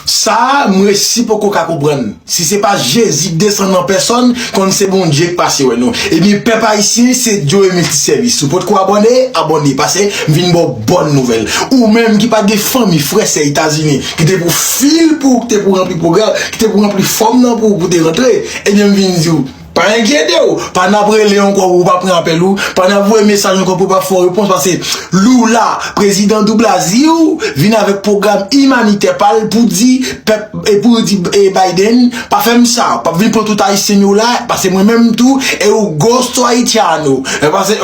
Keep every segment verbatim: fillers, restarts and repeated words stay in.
Sa a, m resi poko ka konprann. Si se pa Jezi k desann an pèsòn, konn se Bondye k pase wè nou. Ebyen, pèp ayisyen, se Joe Emile ti sèvis. Ou potko abòne? Abòne, paske m vin ba w bòn nouvèl. Ou menm ki pa t gen fanmi, frè, sè Etazini, ki te pou fil pou ou, ki te pou ranpli pwogram, ki te pou ranpli fòm nan pou ou, pou te rantre, ebyen, m vin di w, pa enkyete w, pa n ap rele ankò pou w pa pran apèl ou, pa n ap voye mesaj ankò pou w pa fè w repons, paske Lula, prezidan Doublazi w, vin avèk pwogram imanitè pa l pou di pèp, e pou di e Biden, pa fè m sa, p ap vin pran tout ayisyen yo la, paske mwen menm tou, e ou gosto haitiano. E paske,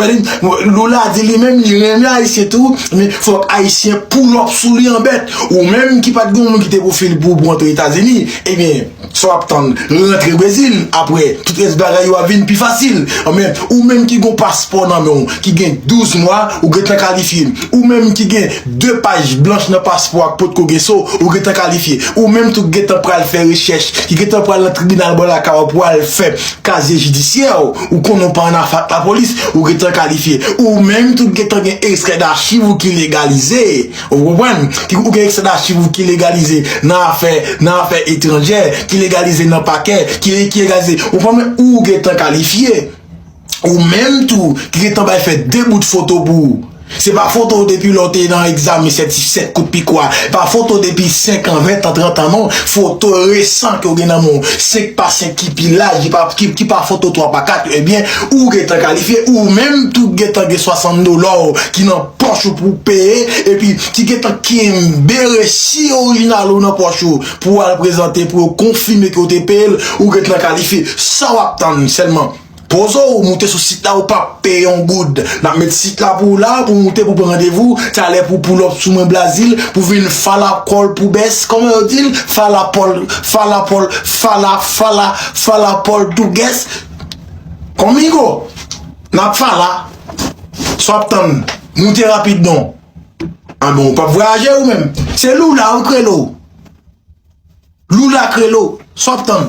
Lula di li menm, li renmen ayisyen tou, men fòk ayisyen pull up sou li an bèt. Ou menm ki pa t gen moun ki te pwofil pou w pou antre Etazini, ebyen, sa w ap tann, rantre Brezil, apre, tout rès bagay yo ap vin pi fasil. Men, ou menm ki gon paspò nan men w, ki gen douz mwa, ou gentan kalifye. Ou menm ki gen de paj blanch nan paspò ak potko gen so, ou gentan kalifye. Ou menm tou gentan pral fè rechèch, ki gentan pral nan tribinal bò lakay ou pou al fè kazye jidisyè w, ou konnen w pa annafè ak lapolis, ou gentan kalifye. Ou menm tou gentan gen ekstrè dachiv ou ki legalize. Ou konprann? Ki, ou gen ekstrè dachiv ou ki legalize nan afè, nan afè etranjè, ki legalize nan pakè, ki, ki legalize. Ou konprann? Ou gentan kalifye. Ou menm tou, ki gentan bay fè de bout foto pou ou. Se pa foto depi lè w te nan egzamen sètifisèt kout pikwa. Pa foto depi senk an, ven an, trant an, non. Foto resan ke w gen nan men w. Senk pa senk ki pi laj, ki pa, ki, ki pa foto twa pa kat, ebyen, ou gentan kalifye. Ou menm tou gentan gen swasant dola w ki nan pòch ou pou w peye, epi ki gentan kenbe resi orijinal ou nan pòch ou pou w al prezante, pou yo konfime ke w te peye l, ou gentan kalifye. Sa w ap tann sèlman? Poze w, moute sou sit la, ou p ap peye yon goud. N ap met sit la pou w la, pou w moute, pou w pran randevou, talè pou w pull up sou mwen Brazil, pou w vin fala kòl pou bès, kòman yo di l? Fala pòl, fala pòl, fala, fala, fala pòl tou gès. Conmigo, n ap fala. Sa w ap tann? Moute rapid non. An bon, ou p ap vwayaje ou menm. Se Lula ou k rele w. Lula k rele w. Sa w ap tann?